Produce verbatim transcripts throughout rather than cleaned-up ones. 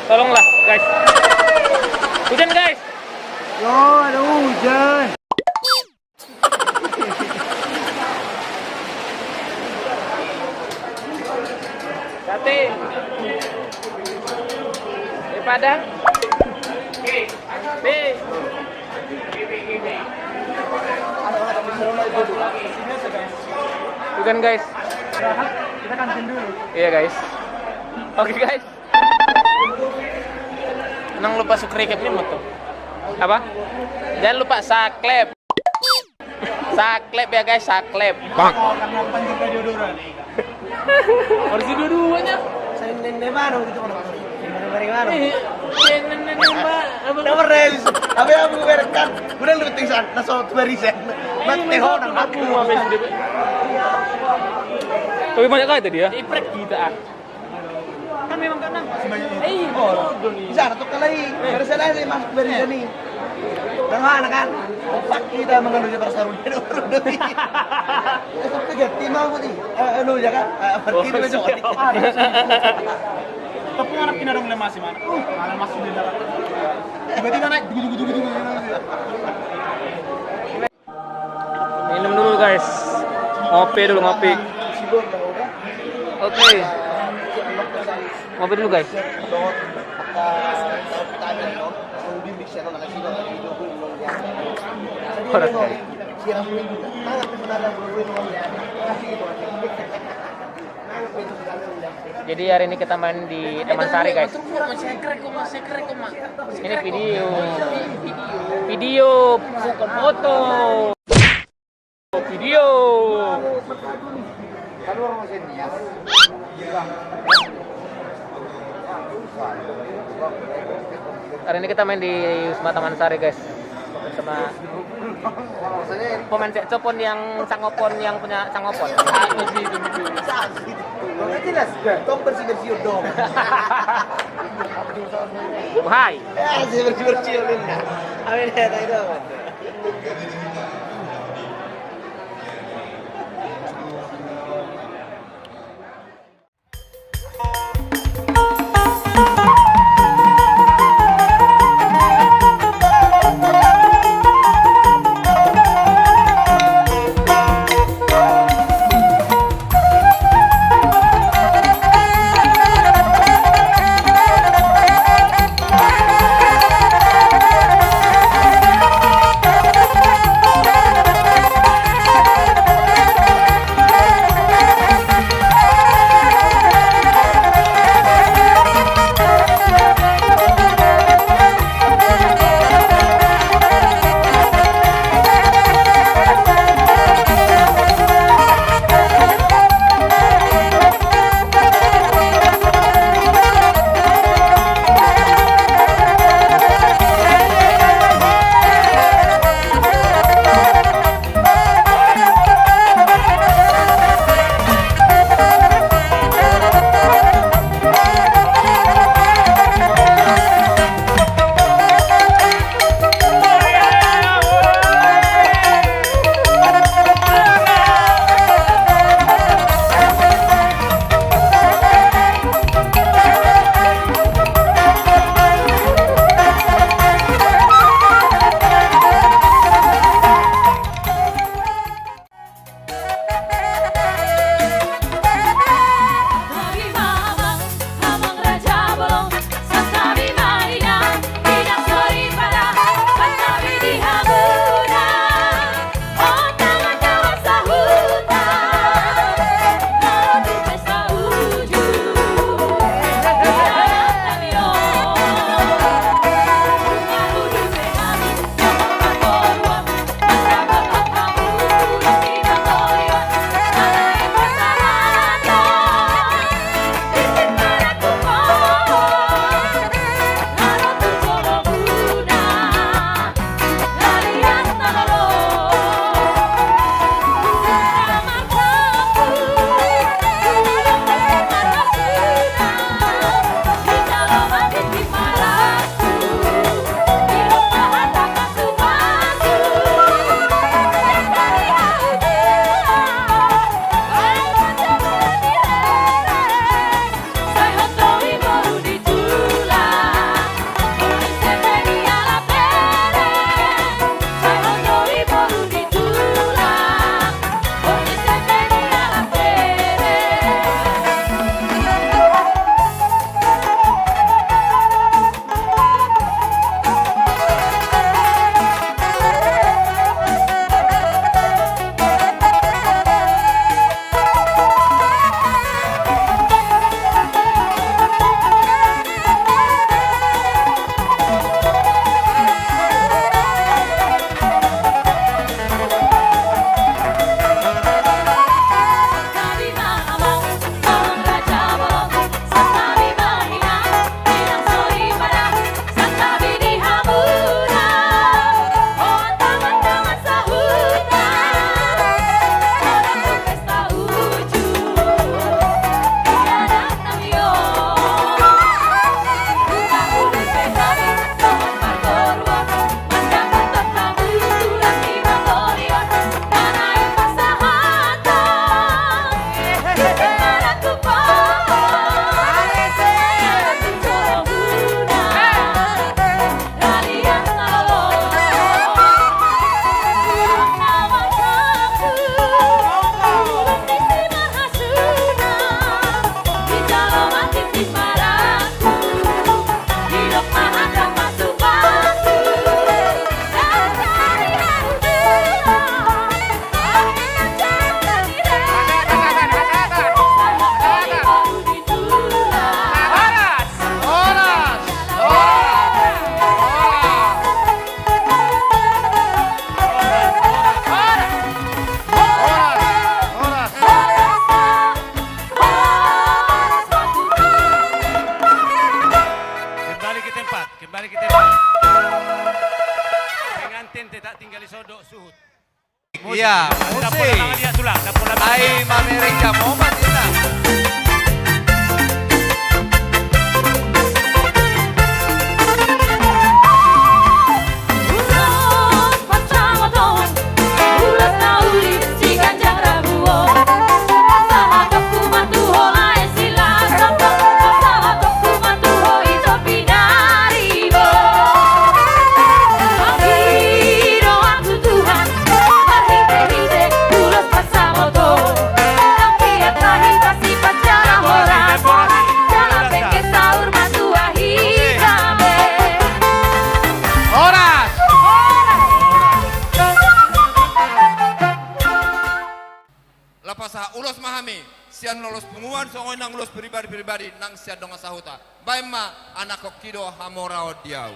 Tolonglah, guys. Hujan, guys. Yo, ada hujan. Sate. Mie Padang. Mie. Hujan, guys. Kita kantin dulu. Iya, guys. Oke, guys. Jangan lupa subscribe nih, moto. Apa? Jangan lupa subscribe. Subscribe ya, guys, subscribe. Bang. Karena panjang deodoran. Harus dua-duanya. Saya nene baru gitu, kalau bari-bari baru. Eh, saya nene, Pak. Apa? Nomor Reus. Apa yang aku berekkan? Udah lu penting sana. Nah, soal barisan. Mati honang aku. Tapi banyak kali tadi ya. Iprek kita, ah. Kan memang keenam. Sebanyak itu. Eh, iya, oh, bodoh nih. Bisa, satu kali. Eh. Baru saya lagi masuk dari sini. Udah mana kan? Kompak kita mengenai perseroan. Udah, udah. Eh, tapi ganti mau nih. Eh, anu ya kan? Eh, berarti oh, ini besok. Siap. Tepung anak kita dong, lemas di mana? Uh, mana masuk di dalam. Tiba-tiba naik, dugu, dugu, dugu, dugu, dugu. Minum dulu, guys. Ngopi dulu, ngopi. Oke. Ngopi dulu, guys. Horas, guys. Jadi hari ini kita main di Taman Sari, guys. Ini video, video bukan foto. Video. Hari ini kita main di Wisma Taman Sari, guys. Sama pemain sekcopon yang sangopon, yang punya sangopon. Aku sih itu. Jelas, tong bersih-bersih dong. Hai. Ya, bersih-bersih, Linda. Amin, ya, tak itu. Empat, kembali kita. Pengantin tidak tinggal di sodok suhut. Iya, musik. Dapur lapangan dia tulang, dapur lapangan. Ai mamereng jam opat kita. Horas. Lapasaha ulos ma hami, sian ulos punguan songon i nang ulos pribadi-pribadi nang sian dongan sahuta. Baen ma, anakhonki do hamoraon di ahu.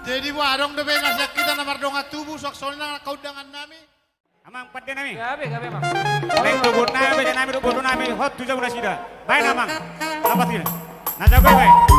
Jadi, boha, adong dope na sian hita na mardongan tubu, songon i nang angka undangan nami. Amang pande nami. Gabe, gabe, Amang. Naeng tubu nami, bere nami, tubu nami, hot tu jabu nasida. Baen, Amang. Lapas i. Na jago i, baen.